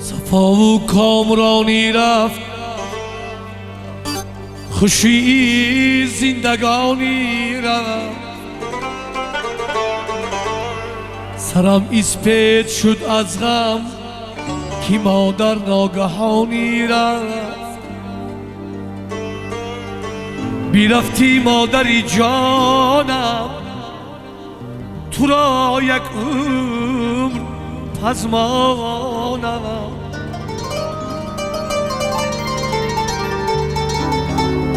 Сафову комронӣ рафт, хушии зиндагонӣ рафт. Сарам испед шуд аз ғам, ки модар ногаҳонӣ рафт. Бирафтӣ модари ҷонам, туро як умр пазмонам.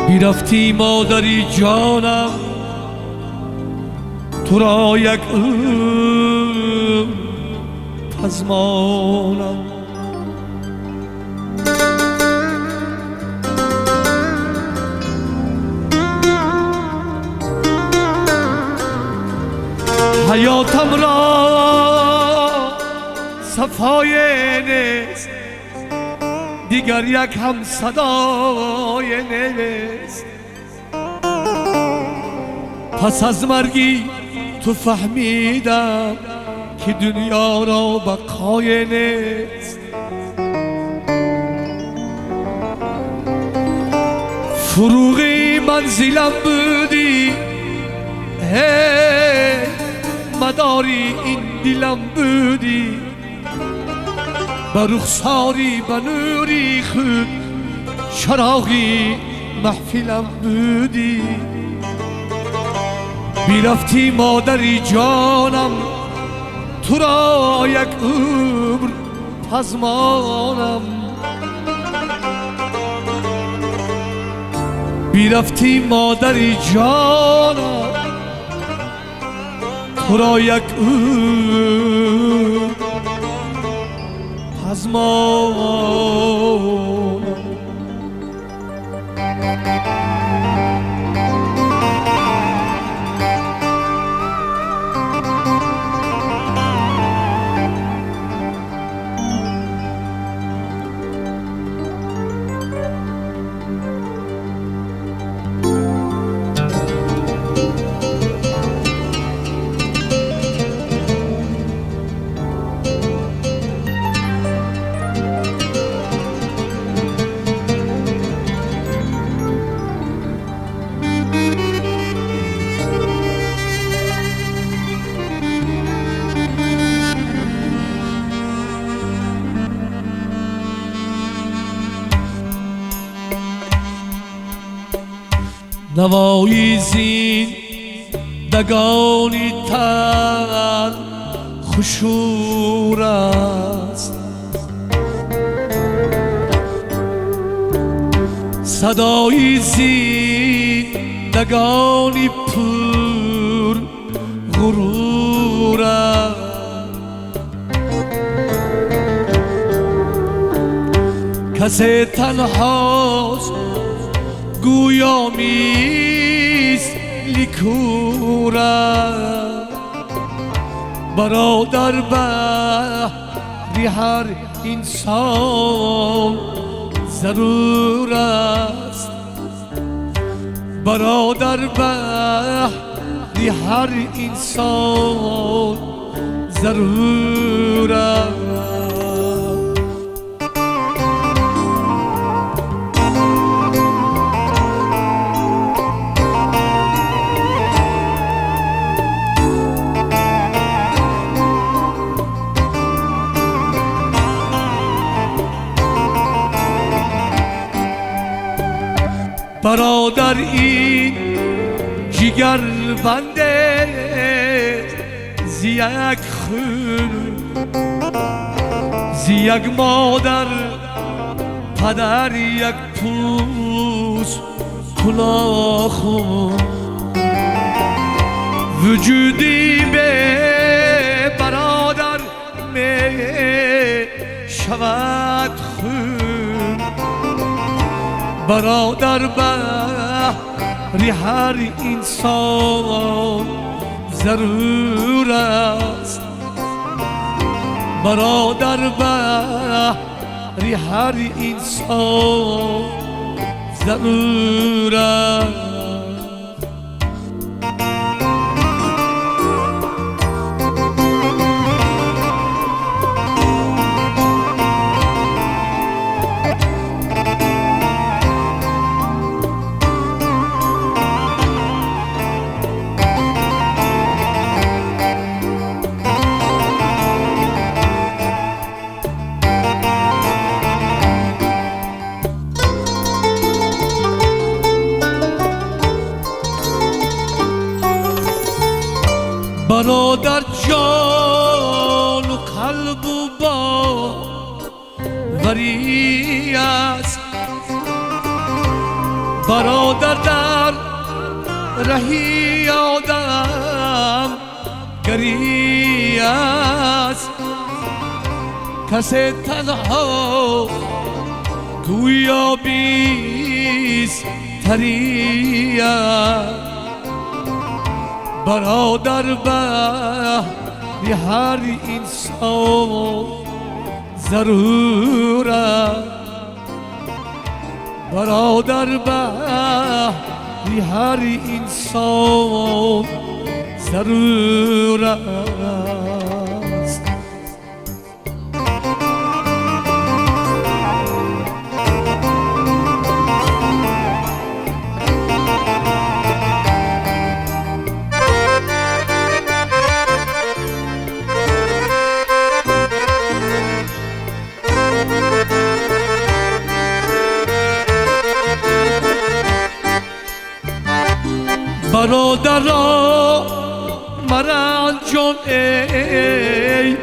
Бирафтӣ модари ҷонам, туро як умр пазмонам. Ҳаётамро сафое нест, дигар як ҳам садое нест. Пас аз марги ту фаҳмидам, ки дунёро бақое нест. Фуруғи манзилам будӣ, эй мадори ин дилам будӣ. Ба рухсорӣ ба нури худ чароғи маҳфилам будӣ. Бирафтӣ модари ҷонам, туро як умр пазмонам. Бирафтӣ модари ҷонам, туро як умр пазмонам. Навои зиндагони тар хушур аст, садои зиндагони пур ғурур аст. Касе танҳост гӯё мисли кӯр аст. Бародар баҳри ҳар инсон зарур аст. Бародар баҳри ҳар инсон зарур аст. Бародар ин ҷигар банде зи як хун, зи як модар падар як пӯст нохун. Вуҷуди бе бародар мешавад хун. Бародар баҳри ҳар инсон зарур аст. Бародар баҳри ҳар инсон зарур аст. جان و قلب و باوری است. برادر در رهی آدم گری است. کس تنها گویا بیست تری است. برادر بهر هر انسان ضرور است. برادر بهر هر انسان ضرور است. برادرا مرنجان ای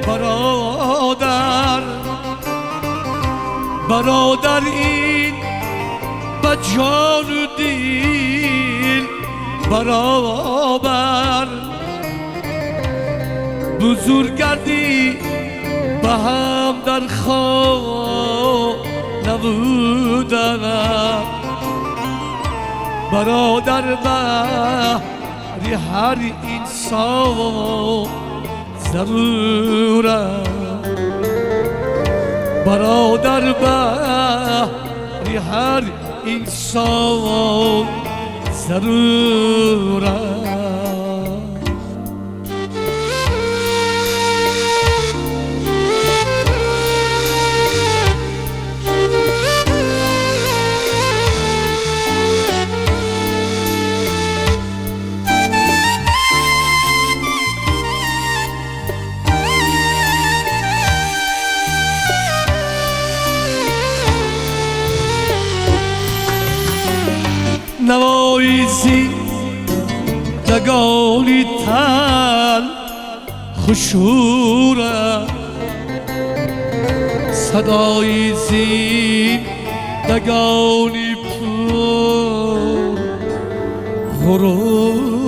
برادر، برادر این به جان و دل برابر. بزرگ گردی به هم در خانه بودن. برادر بهر هر انسان ضرور است. برادر بهر هر انسان ضرور است. نوای زندگانی تل خشور، صدای زندگانی پر غرور.